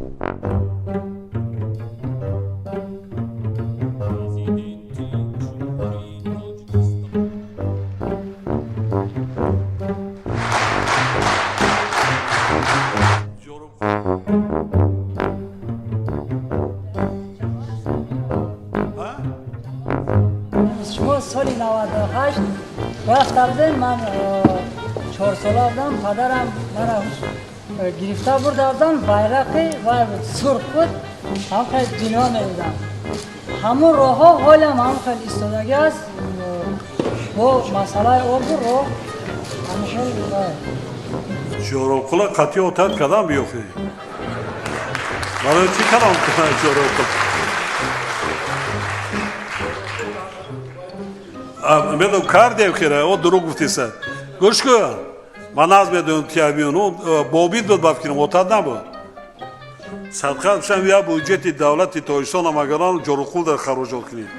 Шумо соли 98 рафта будем, ман 4 сола будам, падарам мара гирифта бурда будам. Байрақи вай буд, сурх буд, ҳам хел ҷилва медидам. Ҳамун роҳҳо ҳолиам ҳам хел истодагӣ аст бо масъалаи обу роҳ, ҳамин хел вай. Ҷоробқула қатъи отат кардам биёхӣ. Барои чӣ калом Ҷоробқул? Медонам, кардем хира, о дурӯғ гуфтиса. Гӯш кун. Ман наз медонам тиябиён, бобид буд, ба фикрам, отат набуд. Садқа бишам, я буҷети давлати Тоҷикистон агаран Ҷоруқул дар хароҷот кунем.